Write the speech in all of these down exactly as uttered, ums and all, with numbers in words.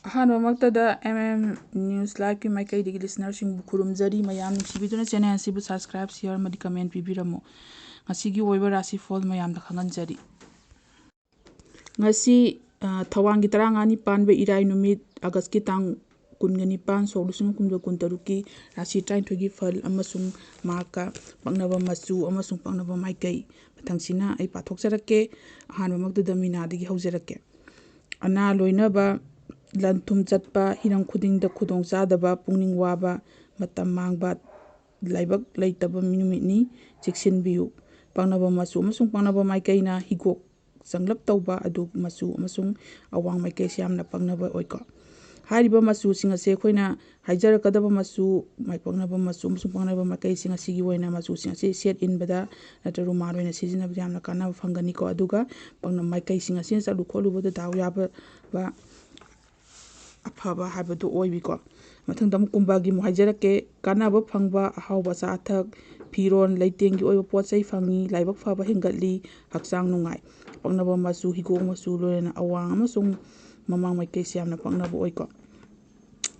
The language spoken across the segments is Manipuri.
ꯑꯍꯥꯟꯕꯃꯛꯇꯗ M M News Liveꯀꯤ ꯃꯥꯏꯀꯩꯗꯒꯤ listenerꯁꯤꯡꯕꯨ ꯈꯨꯔꯨꯝꯖꯔꯤ꯫ ꯃꯌꯥꯝ ꯅꯨꯡꯁꯤꯕꯤꯗꯨꯅ channel ꯑꯁꯤꯕꯨ subscribe, share ꯑꯃꯗꯤ comment ꯄꯤꯕꯤꯔꯝꯃꯨ꯫ ꯉꯁꯤꯒꯤ ꯑꯣꯏꯕ ꯔꯥꯁꯤꯐꯣꯜ ꯃꯌꯥꯝꯗ ꯈꯪꯍꯟꯖꯔꯤ꯫ ꯉꯁꯤ, ꯑ, ꯊꯧꯋꯥꯟꯒꯤ ꯇꯔꯥꯃꯉꯥꯅꯤ ꯄꯥꯟꯕ ꯏꯔꯥꯏ ꯅꯨꯃꯤꯠ, Augustꯀꯤ ꯇꯥꯡ ꯀꯨꯟꯒ ꯅꯤꯄꯥꯟ, ꯁꯣꯛ ꯂꯤꯁꯤꯡ ꯑꯍꯨꯝ ꯀꯨꯟꯇꯔꯨꯛꯀꯤ ꯔꯥꯁꯤ ꯇꯔꯥꯅꯤꯊꯣꯏꯒꯤ ꯐꯜ ꯑꯃꯁꯨꯡ ꯃꯍꯥꯛꯀ ꯄꯛꯅꯕ ꯃꯆꯨ ꯑꯃꯁꯨꯡ ꯄꯛꯅꯕ ꯃꯥꯏꯀꯩ ꯃꯊꯪꯁꯤꯅ ꯑꯩ ꯄꯥꯊꯣꯛꯆꯔꯛꯀꯦ꯫ ꯑꯍꯥꯟꯕꯃꯛꯇꯗ ꯃꯤꯅꯥꯗꯒꯤ ꯍꯧꯖꯔꯛꯀꯦ꯫ ꯑꯅꯥ ꯂꯣꯏꯅꯕ, ꯂꯟ ꯊꯨꯝ ꯆꯠꯄ, ꯍꯤꯔꯝ ꯈꯨꯗꯤꯡꯗ ꯈꯨꯗꯣꯡꯆꯥꯗꯕ, ꯄꯨꯛꯅꯤꯡ ꯋꯥꯕ, ꯃꯇꯝ ꯃꯥꯡꯕ, ꯂꯥꯏꯕꯛ ꯂꯩꯇꯕ ꯅꯨꯃꯤꯠꯅꯤ, ꯆꯦꯛꯁꯤꯟꯕꯤꯌꯨ꯫ ꯄꯛꯅꯕ ꯃꯆꯨ ꯑꯃꯁꯨꯡ ꯄꯛꯅꯕ ꯃꯥꯏꯀꯩꯅ ꯍꯤꯒꯣꯛ ꯆꯪꯂꯞ ꯇꯧꯕ ꯑꯗꯨ ꯃꯆꯨ ꯑꯃꯁꯨꯡ ꯑꯋꯥꯡ ꯃꯥꯏꯀꯩꯁꯦ ꯌꯥꯝꯅ ꯄꯛꯅꯕ ꯑꯣꯏꯀꯣ꯫ ꯍꯥꯏꯔꯤꯕ ꯃꯆꯨꯁꯤꯡ ꯑꯁꯦ ꯑꯩꯈꯣꯏꯅ ꯍꯥꯏꯖꯔꯛꯀꯗꯕ ꯃꯆꯨ, ꯃꯥꯏ ꯄꯛꯅꯕ ꯃꯆꯨ ꯑꯃꯁꯨꯡ ꯄꯛꯅꯕ ꯃꯥꯏꯀꯩꯁꯤꯡ ꯑꯁꯤꯒꯤ ꯑꯣꯏꯅ ꯃꯆꯨꯁꯤꯡ ꯑꯁꯤ ꯁꯦꯠ ꯏꯟꯕꯗ ꯅꯠꯇ꯭ꯔꯒ ꯔꯨꯃꯥꯜ ꯑꯣꯏꯅ ꯁꯤꯖꯤꯟꯅꯕꯗ ꯌꯥꯝꯅ ꯀꯥꯟꯅꯕ ꯐꯪꯒꯅꯤꯀꯣ꯫ ꯑꯗꯨꯒ ꯄꯛꯅ-, ꯃꯥꯏꯀꯩꯁꯤꯡ ꯑꯁꯤꯅ ꯆꯠꯂꯨ ꯈꯣꯠꯂꯨꯕꯗ ꯗꯥꯎ ꯌꯥꯕ ꯑꯐꯕ ꯍꯥꯏꯕꯗꯨ ꯑꯣꯏꯕꯤꯀꯣ꯫ ꯃꯊꯪꯗ ꯑꯃꯨꯛ ꯀꯨꯝꯚꯒꯤ ꯑꯃꯨꯛ ꯍꯥꯏꯖꯔꯛꯀꯦ꯫ ꯀꯥꯟꯅꯕ ꯐꯪꯕ, ꯑꯍꯥꯎꯕ ꯑꯆꯥ ꯑꯊꯛ, ꯐꯤꯔꯣꯜ, ꯂꯩꯇꯦꯡꯒꯤ ꯑꯣꯏꯕ ꯄꯣꯠ ꯆꯩ ꯐꯪꯉꯤ, ꯂꯥꯏꯕꯛ ꯐꯕ ꯍꯦꯟꯒꯠꯂꯤ, ꯍꯛꯆꯥꯡ ꯅꯨꯡꯉꯥꯏ꯫ ꯄꯛꯅꯕ ꯃꯆꯨ ꯍꯤꯒꯣꯛ ꯃꯆꯨ, ꯂꯣꯏꯅꯅ ꯑꯋꯥꯡ ꯑꯃꯁꯨꯡ ꯃꯃꯥꯡ ꯃꯥꯏꯀꯩꯁꯦ ꯌꯥꯝꯅ ꯄꯛꯅꯕ ꯑꯣꯏꯀꯣ꯫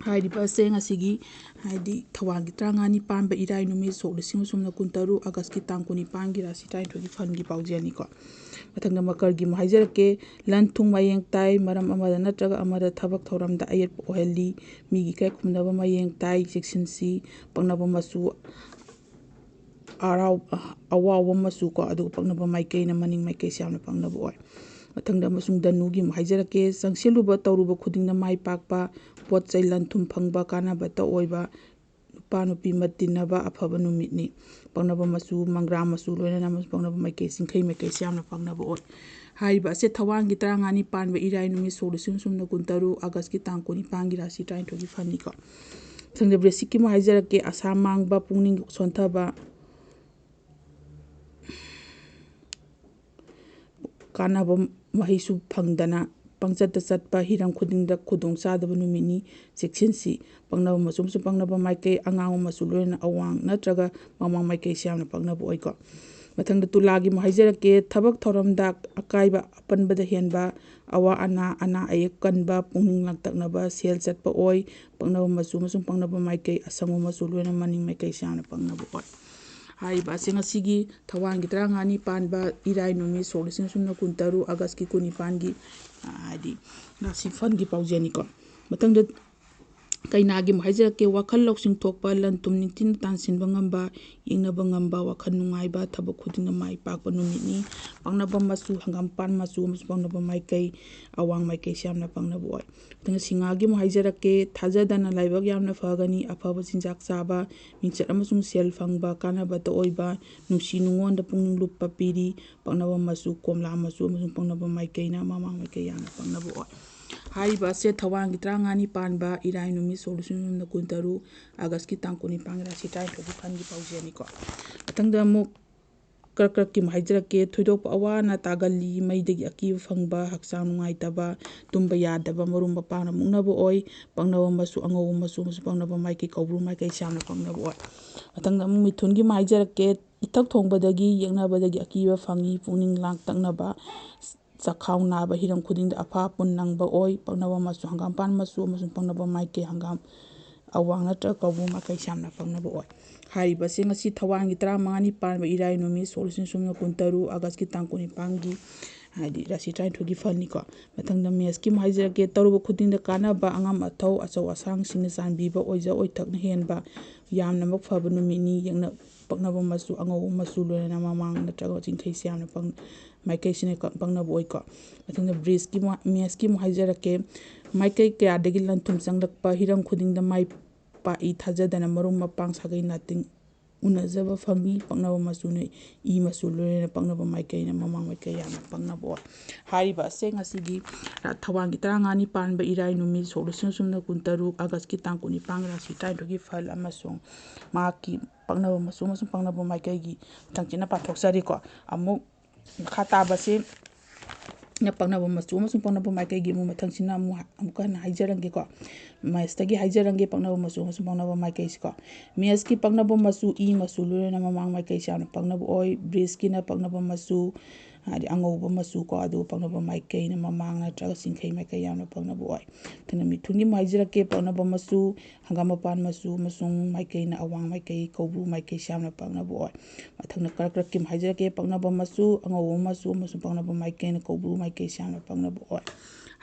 ꯍꯥꯏꯔꯤꯕ ꯑꯁꯦ ꯉꯁꯤꯒꯤ, ꯍꯥꯏꯗꯤ ꯊꯧꯋꯥꯟꯒꯤ ꯇꯔꯥꯃꯉꯥꯅꯤ ꯄꯥꯟꯕ ꯏꯔꯥꯏ ꯅꯨꯃꯤꯠ, ꯁꯣꯛ ꯂꯤꯁꯤꯡ ꯑꯍꯨꯝ ꯀꯨꯟꯇꯔꯨꯛ, Augustꯀꯤ ꯇꯥꯡ ꯀꯨꯟꯅꯤꯄꯥꯟꯒꯤ ꯔꯥꯁꯤ ꯇꯔꯥꯅꯤꯊꯣꯏꯒꯤ ꯐꯜꯒꯤ ꯄꯥꯎꯖꯦꯜꯅꯤꯀꯣ꯫ ꯃꯊꯪꯗ ꯃꯀꯔꯒꯤ ꯑꯃꯨꯛ ꯍꯥꯏꯖꯔꯛꯀꯦ꯫ ꯂꯟ ꯊꯨꯝ ꯃꯌꯦꯡ ꯇꯥꯏ, ꯃꯔꯝ ꯑꯃꯗ ꯅꯠꯇ꯭ꯔꯒ ꯑꯃꯗ ꯊꯕꯛ ꯊꯧꯔꯝꯗ ꯑꯌꯦꯠꯄ ꯑꯣꯏꯍꯜꯂꯤ, ꯃꯤꯒꯤ ꯏꯀꯥꯏ ꯈꯨꯝꯅꯕ ꯃꯌꯦꯡ ꯇꯥꯏ, ꯆꯦꯛꯁꯤꯟꯁꯤ꯫ ꯄꯛꯅꯕ ꯃꯆꯨ ꯑꯔꯥꯎ-, ꯑꯋꯥꯎꯕ ꯃꯆꯨ ꯀꯣ, ꯑꯗꯨꯒ ꯄꯛꯅꯕ ꯃꯥꯏꯀꯩꯅ ꯃꯅꯤꯡ ꯃꯥꯏꯀꯩꯁꯦ ꯌꯥꯝꯅ ꯄꯛꯅꯕ ꯑꯣꯏ꯫ ꯃꯊꯪꯗ ꯑꯃꯁꯨꯡ ꯙꯅꯨꯒꯤ ꯑꯃꯨꯛ ꯍꯥꯏꯖꯔꯛꯀꯦ꯫ ꯆꯪꯁꯤꯜꯂꯨꯕ ꯇꯧꯔꯨꯕ ꯈꯨꯗꯤꯡꯗ ꯃꯥꯏ ꯄꯥꯛꯄ, ꯄꯣꯠ ꯆꯩ ꯂꯟ ꯊꯨꯝ ꯐꯪꯕ, ꯀꯥꯟꯅꯕꯇ ꯑꯣꯏꯕ, ꯅꯨꯄꯥ ꯅꯨꯄꯤ ꯃꯠ ꯇꯤꯟꯅꯕ ꯑꯐꯕ ꯅꯨꯃꯤꯠꯅꯤ꯫ ꯄꯛꯅꯕ ꯃꯆꯨ ꯃꯪꯒ꯭ꯔꯥ ꯃꯆꯨ, ꯂꯣꯏꯅꯅ ꯑꯃꯁꯨꯡ ꯄꯛꯅꯕ ꯃꯥꯏꯀꯩ ꯆꯤꯡꯈꯩ ꯃꯥꯏꯀꯩꯁꯦ ꯌꯥꯝꯅ ꯄꯛꯅꯕ ꯑꯣꯏ꯫ ꯍꯥꯏꯔꯤꯕ ꯑꯁꯦ ꯊꯧꯋꯥꯟꯒꯤ ꯇꯔꯥꯃꯉꯥꯅꯤ ꯄꯥꯟꯕ ꯏꯔꯥꯏ ꯅꯨꯃꯤꯠ, ꯁꯣꯛ ꯂꯤꯁꯤꯡ ꯑꯍꯨꯝ ꯀꯨꯟꯇꯔꯨꯛ, Augustꯀꯤ ꯇꯥꯡ ꯀꯨꯟꯅꯤꯄꯥꯟꯒꯤ ꯔꯥꯁꯤ ꯇꯔꯥꯅꯤꯊꯣꯏꯒꯤ ꯐꯜꯅꯤꯀꯣ꯫ ꯃꯊꯪꯗ ꯕ꯭ꯔꯦꯁꯤꯛꯀꯤ ꯑꯃꯨꯛ ꯍꯥꯏꯖꯔꯛꯀꯦ꯫ ꯑꯁꯥ ꯃꯥꯡꯕ, ꯄꯨꯛꯅꯤꯡ ꯁꯣꯟꯊꯕ, ꯀꯥꯟꯅꯕ ꯃꯍꯩꯁꯨ ꯐꯪꯗꯅ ꯄꯪꯆꯠꯇ ꯆꯠꯄ, ꯍꯤꯔꯝ ꯈꯨꯗꯤꯡꯗ ꯈꯨꯗꯣꯡꯆꯥꯗꯕ ꯅꯨꯃꯤꯠꯅꯤ, ꯆꯦꯛꯁꯤꯟꯁꯤ꯫ ꯄꯛꯅꯕ ꯃꯆꯨ ꯑꯃꯁꯨꯡ ꯄꯛꯅꯕ ꯃꯥꯏꯀꯩ, ꯑꯉꯥꯡꯕ ꯃꯆꯨ, ꯂꯣꯏꯅꯅ ꯑꯋꯥꯡ ꯅꯠꯇ꯭ꯔꯒ ꯃꯃꯥꯡ ꯃꯥꯏꯀꯩꯁꯦ ꯌꯥꯝꯅ ꯄꯛꯅꯕ ꯑꯣꯏꯀꯣ꯫ ꯃꯊꯪꯗ ꯇꯨꯂꯥꯒꯤ ꯑꯃꯨꯛ ꯍꯥꯏꯖꯔꯛꯀꯦ꯫ ꯊꯕꯛ ꯊꯧꯔꯝꯗ ꯑꯀꯥꯏꯕ, ꯑꯄꯟꯕꯗ ꯍꯦꯟꯕ, ꯑꯋꯥ ꯑꯅꯥ, ꯑꯅꯥ ꯑꯌꯦꯛ ꯀꯟꯕ, ꯄꯨꯛꯅꯤꯡ ꯂꯥꯡꯇꯛꯅꯕ, ꯁꯦꯜ ꯆꯠꯄ ꯑꯣꯏ꯫ ꯄꯛꯅꯕ ꯃꯆꯨ ꯑꯃꯁꯨꯡ ꯄꯛꯅꯕ ꯃꯥꯏꯀꯩ, ꯑꯁꯪꯕ ꯃꯆꯨ ꯂꯣꯏꯅ ꯃꯅꯤꯡ ꯃꯥꯏꯀꯩꯁꯦ ꯌꯥꯝꯅ ꯄꯛꯅꯕ ꯑꯣꯏ꯫ ꯍꯥꯏꯔꯤꯕ ꯑꯁꯦ ꯉꯁꯤꯒꯤ ꯊꯋꯥꯟꯒꯤ ꯇꯔꯥꯃꯉꯥꯅꯤ ꯄꯥꯟꯕ ꯏꯔꯥꯏ ꯅꯨꯃꯤꯠ, ꯁꯣꯛ ꯂꯤꯁꯤꯡ ꯑꯅꯤ ꯀꯨꯟꯇꯔꯨꯛ, ꯑꯥꯒꯁꯀꯤ ꯀꯨꯟꯅꯤꯄꯥꯟꯒꯤ, ꯑ, ꯍꯥꯏꯗꯤ ꯔꯥꯁꯤꯐꯜꯒꯤ ꯄꯥꯎꯖꯦꯜꯅꯤꯀꯣ꯫ ꯃꯊꯪꯗ ꯀꯩꯅꯥꯒꯤ ꯑꯃꯨꯛ ꯍꯥꯏꯖꯔꯛꯀꯦ꯫ ꯋꯥꯈꯜ ꯂꯧꯁꯤꯡ ꯊꯣꯛꯄ, ꯂꯟ ꯊꯨꯝ ꯅꯤꯡꯊꯤꯅ ꯇꯥꯟꯁꯤꯟꯕ ꯉꯝꯕ, ꯌꯦꯡꯅꯕ ꯉꯝꯕ, ꯋꯥꯈꯜ ꯅꯨꯡꯉꯥꯏꯕ, ꯊꯕꯛ ꯈꯨꯗꯤꯡꯗ ꯃꯥꯏ ꯄꯥꯛꯄ ꯅꯨꯃꯤꯠꯅꯤ꯫ ꯄꯛꯅꯕ ꯃꯆꯨ ꯍꯪꯒꯥꯝꯄꯥꯟ ꯃꯆꯨ ꯑꯃꯁꯨꯡ ꯄꯛꯅꯕ ꯃꯥꯏꯀꯩ ꯑꯋꯥꯡ ꯃꯥꯏꯀꯩꯁꯦ ꯌꯥꯝꯅ ꯄꯛꯅꯕ ꯑꯣꯏ꯫ ꯃꯊꯪꯗ ꯁꯤꯡꯍꯥꯒꯤ ꯑꯃꯨꯛ ꯍꯥꯏꯖꯔꯛꯀꯦ꯫ ꯊꯥꯖꯗꯅ ꯂꯥꯏꯕꯛ ꯌꯥꯝꯅ ꯐꯒꯅꯤ꯫ ꯑꯐꯕ ꯆꯤꯟꯖꯥꯛ ꯆꯥꯕ, ꯃꯤꯡꯆꯠ ꯑꯃꯁꯨꯡ ꯁꯦꯜ ꯐꯪꯕ, ꯀꯥꯟꯅꯕꯇ ꯑꯣꯏꯕ, ꯅꯨꯡꯁꯤ ꯅꯨꯡꯉꯣꯟꯗ ꯄꯨꯛꯅꯤꯡ ꯂꯨꯞꯄ ꯄꯤꯔꯤ꯫ ꯄꯛꯅꯕ ꯃꯆꯨ ꯀꯣꯝꯂꯥ ꯃꯆꯨ ꯑꯃꯁꯨꯡ ꯄꯛꯅꯕ ꯃꯥꯏꯀꯩꯅ ꯃꯃꯥꯡ ꯃꯥꯏꯀꯩ ꯌꯥꯝꯅ ꯄꯛꯅꯕ ꯑꯣꯏ꯫ ꯍꯥꯏꯔꯤꯕ ꯑꯁꯦ ꯊꯋꯥꯟꯒꯤ ꯇꯔꯥꯃꯉꯥꯅꯤ ꯄꯥꯟꯕ ꯏꯔꯥꯏ ꯅꯨꯃꯤꯠ, ꯁꯣꯛ ꯂꯤꯁꯤꯡ ꯑꯅꯤ ꯀꯨꯟꯇꯔꯨꯛ, ꯑꯥꯒꯁꯀꯤ ꯇꯥꯡ ꯀꯨꯟꯅꯤꯄꯥꯟꯒꯤ ꯔꯥꯁꯤ ꯇꯔꯥꯅꯤꯊꯣꯏꯒꯤ ꯐꯜꯒꯤ ꯄꯥꯎꯖꯦꯜꯅꯤꯀꯣ꯫ ꯃꯊꯪꯗ ꯑꯃꯨꯛ ꯀꯔꯛ ꯀꯔꯛꯀꯤ ꯑꯃꯨꯛ ꯍꯥꯏꯖꯔꯛꯀꯦ꯫ ꯊꯣꯏꯗꯣꯛꯄ ꯑꯋꯥ ꯑꯅꯥ ꯇꯥꯒꯜꯂꯤ, ꯃꯩꯗꯒꯤ ꯑꯀꯤꯕ ꯐꯪꯕ, ꯍꯛꯆꯥꯡ ꯅꯨꯡꯉꯥꯏꯇꯕ, ꯇꯨꯝꯕ ꯌꯥꯗꯕ, ꯃꯔꯨꯞ ꯃꯄꯥꯡꯅ ꯃꯨꯛꯅꯕ ꯑꯣꯏ꯫ ꯄꯛꯅꯕ ꯃꯆꯨ ꯑꯉꯧꯕ ꯃꯆꯨ ꯑꯃꯁꯨꯡ ꯄꯛꯅꯕ ꯃꯥꯏꯀꯩ, ꯀꯧꯕ꯭ꯔꯨ ꯃꯥꯏꯀꯩꯁꯦ ꯌꯥꯝꯅ ꯄꯛꯅꯕ ꯑꯣꯏ꯫ ꯃꯊꯪꯗ ꯑꯃꯨꯛ ꯃꯤꯊꯨꯟꯒꯤ ꯑꯃꯨꯛ ꯍꯥꯏꯖꯔꯛꯀꯦ꯫ ꯏꯊꯛ ꯊꯣꯡꯕꯗꯒꯤ ꯌꯦꯛꯅꯕꯗꯒꯤ ꯑꯀꯤꯕ ꯐꯪꯏ, ꯄꯨꯛꯅꯤꯡ ꯂꯥꯡꯇꯛꯅꯕ, ꯆꯈꯥꯎ ꯅꯥꯕ, ꯍꯤꯔꯝ ꯈꯨꯗꯤꯡꯗ ꯑꯐ ꯑꯄꯨꯟ ꯅꯪꯕ ꯑꯣꯏ꯫ ꯄꯛꯅꯕ ꯃꯆꯨ ꯍꯪꯒꯥꯝꯄꯥꯟ ꯃꯆꯨ ꯑꯃꯁꯨꯡ ꯄꯛꯅꯕ ꯃꯥꯏꯀꯩ ꯍꯪꯒꯥꯝ ꯑꯋꯥꯡ ꯅꯠꯇ꯭ꯔꯒ ꯀꯧꯕ꯭ꯔꯨ ꯃꯥꯏꯀꯩꯁꯦ ꯌꯥꯝꯅ ꯄꯛꯅꯕ ꯑꯣꯏ꯫ ꯍꯥꯏꯔꯤꯕꯁꯤꯡ ꯑꯁꯤ ꯊꯋꯥꯟꯒꯤ ꯇꯔꯥꯃꯉꯥꯅꯤ ꯄꯥꯟꯕ ꯏꯔꯥꯏ ꯅꯨꯃꯤꯠ, ꯁꯣꯛ ꯂꯤꯁꯤꯡ ꯑꯅꯤ ꯀꯨꯟꯇꯔꯨꯛ, ꯑꯥꯒꯁꯀꯤ ꯇꯥꯡ ꯀꯨꯟꯅꯤꯄꯥꯟꯒꯤ, ꯍꯥꯏꯗꯤ ꯔꯥꯁꯤ ꯇꯔꯥꯅꯤꯊꯣꯏꯒꯤ ꯐꯜꯅꯤꯀꯣ꯫ ꯃꯊꯪꯗ ꯃꯦꯁꯀꯤ ꯑꯃꯨꯛ ꯍꯥꯏꯖꯔꯛꯀꯦ꯫ ꯇꯧꯔꯨꯕ ꯈꯨꯗꯤꯡꯗ ꯀꯥꯟꯅꯕ, ꯑꯉꯝ ꯑꯊꯧ, ꯑꯆꯧ ꯑꯁꯥꯡꯁꯤꯡꯅ ꯆꯥꯟꯕꯤꯕ, ꯑꯣꯏꯖ ꯑꯣꯏꯊꯛꯅ ꯍꯦꯟꯕ, ꯌꯥꯝꯅꯃꯛ ꯐꯕ ꯅꯨꯃꯤꯠꯅꯤ꯫ ꯌꯦꯡꯅ ꯄꯛꯅꯕ ꯃꯆꯨ ꯑꯉꯧꯕ ꯃꯆꯨ ꯂꯣꯏꯅꯅ ꯃꯃꯥꯡ ꯅꯠꯇ꯭ꯔꯒ ꯆꯤꯡꯈꯩꯁꯦ ꯌꯥꯝꯅ ꯄꯛ-, ꯃꯥꯏꯀꯩꯁꯤꯅ ꯀ-, ꯄꯛꯅꯕ ꯑꯣꯏꯀꯣ꯫ ꯃꯊꯪꯗ ꯕ꯭ꯔꯤꯖꯀꯤ ꯃ-, ꯃꯦꯁꯀꯤ ꯑꯃꯨꯛ ꯍꯥꯏꯖꯔꯛꯀꯦ꯫ ꯃꯥꯏꯀꯩ ꯀꯌꯥꯗꯒꯤ ꯂꯟ ꯊꯨꯝ ꯆꯪꯂꯛꯄ, ꯍꯤꯔꯝ ꯈꯨꯗꯤꯡꯗ ꯃꯥꯏ ꯄꯥꯛꯏ, ꯊꯥꯖꯗꯅ ꯃꯔꯨꯞ ꯃꯄꯥꯡ ꯁꯥꯒꯩ ꯅꯥꯇꯤꯡ ꯎꯅꯖꯕ ꯐꯪꯏ꯫ ꯄꯛꯅꯕ ꯃꯆꯨꯅ ꯏ ꯃꯆꯨ ꯂꯣꯏꯅꯅ ꯄꯛꯅꯕ ꯃꯥꯏꯀꯩꯅ ꯃꯃꯥꯡ ꯃꯥꯏꯀꯩ ꯌꯥꯝꯅ ꯄꯛꯅꯕ ꯑꯣꯏ꯫ ꯍꯥꯏꯔꯤꯕ ꯑꯁꯦ ꯉꯁꯤꯒꯤ ꯊꯋꯥꯟꯒꯤ ꯇꯔꯥꯃꯉꯥꯅꯤ ꯄꯥꯟꯕ ꯏꯔꯥꯏ ꯅꯨꯃꯤꯠ, ꯁꯣꯛ ꯂꯤꯁꯤꯡ ꯑꯅꯤ ꯀꯨꯟꯇꯔꯨꯛ, ꯑꯥꯒꯁꯀꯤ ꯇꯥꯡ ꯀꯨꯟꯅꯤꯄꯥꯟ, ꯔꯥꯁꯤ ꯇꯔꯥꯅꯤꯊꯣꯏꯒꯤ ꯐꯜ ꯑꯃꯁꯨꯡ ꯃꯍꯥꯛꯀꯤ ꯄꯛꯅꯕ ꯃꯆꯨ ꯑꯃꯁꯨꯡ ꯄꯛꯅꯕ ꯃꯥꯏꯀꯩꯒꯤ ꯊꯪꯆꯤꯠꯅ ꯄꯥꯊꯣꯛꯆꯔꯤꯀꯣ꯫ ꯑꯃꯨꯛ ꯃꯈꯥ ꯇꯥꯕꯁꯤ ꯅ ꯄꯛꯅꯕ ꯃꯆꯨ ꯑꯃꯁꯨꯡ ꯄꯛꯅꯕ ꯃꯥꯏꯀꯩꯒꯤ ꯑꯃꯨꯛ ꯃꯊꯪꯁꯤꯅ ꯑꯃꯨꯛ ꯑꯃꯨꯛꯀ ꯍꯟꯅ ꯍꯥꯏꯖꯔꯝꯒꯦꯀꯣ꯫ ꯃꯦꯁꯇꯒꯤ ꯍꯥꯏꯖꯔꯝꯒꯦ ꯄꯛꯅꯕ ꯃꯆꯨ ꯑꯃꯁꯨꯡ ꯄꯛꯅꯕ ꯃꯥꯏꯀꯩꯁꯤꯀꯣ꯫ ꯃꯦꯁꯀꯤ ꯄꯛꯅꯕ ꯃꯆꯨ ꯏ ꯃꯆꯨ ꯂꯣꯏꯅꯅ ꯃꯃꯥꯡ ꯃꯥꯏꯀꯩꯁꯦ ꯌꯥꯝꯅ ꯄꯛꯅꯕ ꯑꯣꯏ꯫ ꯕ꯭ꯔꯤꯖꯀꯤꯅ ꯄꯛꯅꯕ ꯃꯆꯨ ꯍꯥꯏꯗꯤ ꯑꯉꯧꯕ ꯃꯆꯨ ꯀꯣ, ꯑꯗꯨꯒ ꯄꯛꯅꯕ ꯃꯥꯏꯀꯩꯅ ꯃꯃꯥꯡ ꯅꯠꯇ꯭ꯔꯒ ꯆꯤꯡꯈꯩ ꯃꯥꯏꯀꯩ ꯌꯥꯝꯅ ꯄꯛꯅꯕ ꯑꯣꯏ꯫ ꯃꯊꯪꯗ ꯃꯤꯊꯨꯟꯒꯤ ꯑꯃꯨꯛ ꯍꯥꯏꯖꯔꯛꯀꯦ, ꯄꯛꯅꯕ ꯃꯆꯨ ꯍꯪꯒꯥꯝ ꯃꯄꯥꯟ ꯃꯆꯨ ꯑꯃꯁꯨꯡ ꯃꯥꯏꯀꯩꯅ ꯑꯋꯥꯡ ꯃꯥꯏꯀꯩ ꯀꯧꯕ꯭ꯔꯨ ꯃꯥꯏꯀꯩꯁꯦ ꯌꯥꯝꯅ ꯄꯛꯅꯕ ꯑꯣꯏ꯫ ꯃꯊꯪꯗ ꯀꯔꯛ ꯀꯔꯛꯀꯤ ꯑꯃꯨꯛ ꯍꯥꯏꯖꯔꯛꯀꯦ, ꯄꯛꯅꯕ ꯃꯆꯨ ꯑꯉꯧꯕ ꯃꯆꯨ ꯑꯃꯁꯨꯡ ꯄꯛꯅꯕ ꯃꯥꯏꯀꯩꯅ ꯀꯧꯕ꯭ꯔꯨ ꯃꯥꯏꯀꯩꯁꯦ ꯌꯥꯝꯅ ꯄꯛꯅꯕ ꯑꯣꯏ꯫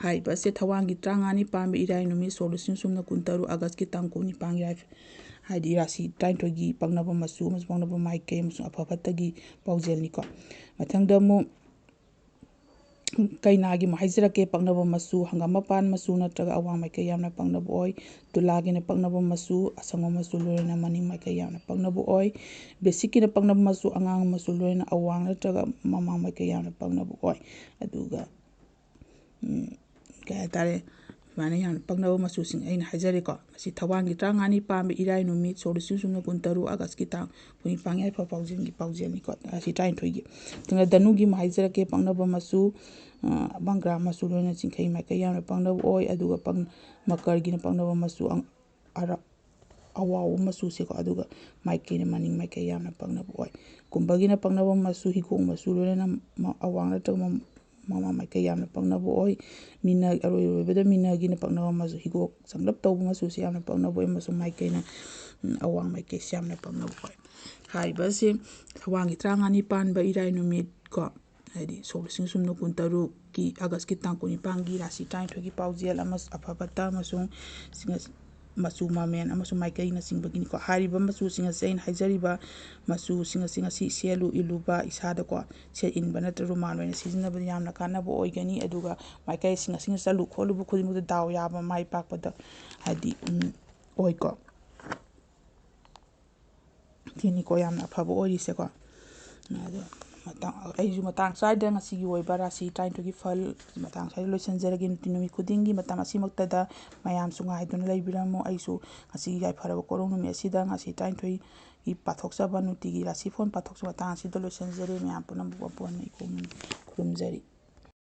ꯍꯥꯏꯔꯤꯕ ꯑꯁꯦ ꯊꯧꯋꯥꯟꯒꯤ ꯇꯔꯥꯃꯉꯥꯅꯤ ꯄꯥꯟꯕ ꯏꯔꯥꯏ ꯅꯨꯃꯤꯠ ꯁꯣꯛ ꯂꯤꯁꯤꯡ ꯁꯨꯞꯅ ꯀꯨꯟꯇꯔꯨꯛ ꯑꯥꯒꯁꯀꯤ ꯇꯥꯡ ꯀꯨꯟꯅꯤꯄꯥꯟꯒꯤ ꯍꯥꯏꯗꯤ ꯔꯥꯁꯤ ꯇꯔꯥꯅꯤꯊꯣꯏꯒꯤ ꯄꯛꯅꯕ ꯃꯆꯨ ꯑꯃꯁꯨꯡ ꯄꯛꯅꯕ ꯃꯥꯏꯀꯩ ꯑꯃꯁꯨꯡ ꯑꯐ ꯐꯠꯇꯒꯤ ꯄꯥꯎꯖꯦꯜꯅꯤꯀꯣ꯫ ꯃꯊꯪꯗ ꯑꯃꯨꯛ ꯀꯩꯅꯥꯒꯤ ꯑꯃꯨꯛ ꯍꯥꯏꯖꯔꯛꯀꯦ, ꯄꯛꯅꯕ ꯃꯆꯨ ꯍꯪꯒꯥꯝ ꯃꯄꯥꯟ ꯃꯆꯨ ꯅꯠꯇ꯭ꯔꯒ ꯑꯋꯥꯡ ꯃꯥꯏꯀꯩ ꯌꯥꯝꯅ ꯄꯛꯅꯕ ꯑꯣꯏ꯫ ꯇꯨꯂꯥꯒꯤꯅ ꯄꯛꯅꯕ ꯃꯆꯨ ꯑꯁꯪꯕ ꯃꯆꯨ ꯂꯣꯏꯅꯅ ꯃꯅꯤꯡ ꯃꯥꯏꯀꯩ ꯌꯥꯝꯅ ꯄꯛꯅꯕ ꯑꯣꯏ꯫ ꯕꯦꯁꯤꯛꯀꯤꯅ ꯄꯛꯅꯕ ꯃꯆꯨ ꯑꯉꯥꯡꯕ ꯃꯆꯨ ꯂꯣꯏꯅꯅ ꯑꯋꯥꯡ ꯅꯠꯇ꯭ꯔꯒ ꯃꯃꯥꯡ ꯃꯥꯏꯀꯩ ꯌꯥꯝꯅ ꯄꯛꯅꯕ ꯑꯣꯏ꯫ ꯑꯗꯨꯒ ꯎꯝ, ꯀꯩ ꯍꯥꯏꯇꯥꯔꯦ, ꯁꯨꯃꯥꯏꯅ ꯌꯥꯝꯅ ꯄꯛꯅꯕ ꯃꯆꯨꯁꯤꯡ ꯑꯩꯅ ꯍꯥꯏꯖꯔꯦꯀꯣ꯫ ꯃꯁꯤ ꯊꯧꯋꯥꯟꯒꯤ ꯇꯔꯥꯃꯉꯥꯅꯤ ꯄꯥꯟꯕ ꯏꯔꯥꯏ ꯅꯨꯃꯤꯠ ꯁꯣꯛ ꯂꯤꯁꯤꯡ ꯁꯨꯞꯅ ꯀꯨꯟꯇꯔꯨꯛ ꯑꯥꯒꯁꯀꯤ ꯇꯥꯡ ꯀꯨꯟꯅꯤꯄꯥꯟꯒꯤ ꯌꯥꯏꯐ ꯄꯥꯎꯖꯦꯜꯒꯤ ꯄꯥꯎꯖꯦꯜꯅꯤꯀꯣ, ꯔꯥꯁꯤ ꯇꯔꯥꯅꯤꯊꯣꯏꯒꯤ꯫ ꯑꯗꯨꯅ ꯙꯅꯨꯒꯤ ꯑꯃꯨꯛ ꯍꯥꯏꯖꯔꯛꯀꯦ, ꯄꯛꯅꯕ ꯃꯆꯨ, ꯑ, ꯕꯪꯒ꯭ꯔꯥ ꯃꯆꯨ ꯂꯣꯏꯅ ꯆꯤꯡꯈꯩ ꯃꯥꯏꯀꯩ ꯌꯥꯝꯅ ꯄꯛꯅꯕ ꯑꯣꯏ꯫ ꯑꯗꯨꯒ ꯄꯛ-, ꯃꯀꯔꯒꯤꯅ ꯄꯛꯅꯕ ꯃꯆꯨ ꯑꯪ-, ꯑꯔ-, ꯑꯋꯥꯎꯕ ꯃꯆꯨꯁꯦꯀꯣ, ꯑꯗꯨꯒ ꯃꯥꯏꯀꯩꯅ ꯃꯅꯤꯡ ꯃꯥꯏꯀꯩ ꯌꯥꯝꯅ ꯄꯛꯅꯕ ꯑꯣꯏ꯫ ꯀꯨꯝꯚꯒꯤꯅ ꯄꯛꯅꯕ ꯃꯆꯨ ꯍꯤꯒꯣꯛ ꯃꯆꯨ ꯂꯣꯏꯅꯅ ꯃ-, ꯑꯋꯥꯡ ꯅꯠꯇ꯭ꯔꯒ ꯃ-, ꯃꯃꯥꯡ ꯃꯥꯏꯀꯩ ꯌꯥꯝꯅ ꯄꯛꯅꯕ ꯑꯣꯏ꯫ ꯃꯤꯅ, ꯑꯔꯣꯏ ꯑꯔꯣꯏꯕꯗ ꯃꯤꯅꯒꯤꯅ ꯄꯛꯅꯕ ꯃꯆꯨ ꯍꯤꯒꯣꯛ ꯆꯪꯂꯞ ꯇꯧꯕ ꯃꯆꯨꯁꯦ ꯌꯥꯝꯅ ꯄꯛꯅꯕ ꯑꯣꯏ, ꯑꯃꯁꯨꯡ ꯃꯥꯏꯀꯩꯅ, ꯎꯝ, ꯑꯋꯥꯡ ꯃꯥꯏꯀꯩꯁꯦ ꯌꯥꯝꯅ ꯄꯛꯅꯕ ꯑꯣꯏ꯫ ꯍꯥꯏꯔꯤꯕ ꯑꯁꯤ ꯊꯧꯋꯥꯟꯒꯤ ꯇꯔꯥꯃꯉꯥꯅꯤ ꯄꯥꯟꯕ ꯏꯔꯥꯏ ꯅꯨꯃꯤꯠ ꯀꯣ, ꯍꯥꯏꯗꯤ ꯁꯣꯛ ꯂꯤꯁꯤꯡ ꯁꯨꯞꯅ ꯀꯨꯟꯇꯔꯨꯛꯀꯤ ꯑꯥꯒꯁꯀꯤ ꯇꯥꯡ ꯀꯨꯟꯅꯤꯄꯥꯟꯒꯤ ꯔꯥꯁꯤ ꯇꯔꯥꯅꯤꯊꯣꯏꯒꯤ ꯄꯥꯎꯖꯦꯜ ꯑꯃꯁꯨ ꯑꯐ ꯐꯠꯇ ꯑꯃꯁꯨꯡ ꯁꯤꯡ-, ꯃꯆꯨ ꯃꯃꯦꯟ ꯑꯃꯁꯨꯡ ꯃꯥꯏꯀꯩꯅꯆꯤꯡꯕꯒꯤꯅꯤꯀꯣ꯫ ꯍꯥꯏꯔꯤꯕ ꯃꯆꯨꯁꯤꯡ ꯑꯁꯦ ꯑꯩꯅ ꯍꯥꯏꯖꯔꯤꯕ ꯃꯆꯨꯁꯤꯡ ꯑꯁꯤ ꯉꯁꯤ ꯁꯦꯠꯂꯨ ꯏꯜꯂꯨꯕ ꯏꯁꯥꯗꯀꯣ ꯁꯦꯠ ꯏꯟꯕ ꯅꯠꯇ꯭ꯔꯒ ꯔꯨꯃꯥꯜ ꯑꯣꯏꯅ ꯁꯤꯖꯤꯟꯅꯕꯗ ꯌꯥꯝꯅ ꯀꯥꯟꯅꯕ ꯑꯣꯏꯒꯅꯤ꯫ ꯑꯗꯨꯒ ꯃꯥꯏꯀꯩꯁꯤꯡ ꯑꯁꯤꯅ ꯆꯠꯂꯨ ꯈꯣꯠꯂꯨꯕ ꯈꯨꯗꯤꯡꯃꯛꯇ ꯗꯥꯎ ꯌꯥꯕ, ꯃꯥꯏ ꯄꯥꯛꯄꯗ ꯍꯥꯏꯗꯤ, ꯎꯝ, ꯑꯣꯏꯀꯣ꯫ ꯁꯤꯅꯤꯀꯣ ꯌꯥꯝꯅ ꯑꯐꯕ ꯑꯣꯏꯔꯤꯁꯦꯀꯣ꯫ ꯑꯗꯣ ꯃꯇꯥꯡ, ꯑꯩꯁꯨ ꯃꯇꯥꯡ ꯆꯥꯏꯗ ꯉꯁꯤꯒꯤ ꯑꯣꯏꯕ ꯔꯥꯁꯤ ꯇꯔꯥꯅꯤꯊꯣꯏꯒꯤ ꯐꯜ ꯃꯇꯥꯡ ꯆꯥꯏꯗ ꯂꯣꯏꯁꯤꯟꯖꯔꯒꯦ꯫ ꯅꯨꯡꯇꯤ ꯅꯨꯃꯤꯠ ꯈꯨꯗꯤꯡꯒꯤ ꯃꯇꯝ ꯑꯁꯤꯃꯛꯇꯗ ꯃꯌꯥꯝꯁꯨ ꯉꯥꯏꯗꯨꯅ ꯂꯩꯕꯤꯔꯝꯃꯨ꯫ ꯑꯩꯁꯨ ꯉꯁꯤꯒꯤ ꯌꯥꯏꯐꯔꯕ ꯀꯣꯔꯧ ꯅꯨꯃꯤꯠ ꯑꯁꯤꯗ ꯉꯥꯁꯤ ꯇꯔꯥꯅꯤꯊꯣꯏꯒꯤ ꯄꯥꯊꯣꯛꯆꯕ, ꯅꯨꯡꯇꯤꯒꯤ ꯔꯥꯁꯤꯐꯣꯟ ꯄꯥꯊꯣꯛꯆꯕ ꯃꯇꯥꯡ ꯑꯁꯤꯗ ꯂꯣꯏꯁꯤꯟꯖꯔꯦ꯫ ꯃꯌꯥꯝ ꯄꯨꯝꯅꯃꯛꯄꯨ ꯑꯄꯨꯟꯕ ꯏꯀꯣꯛꯅ ꯈꯨꯔꯨꯝꯖꯔꯤ꯫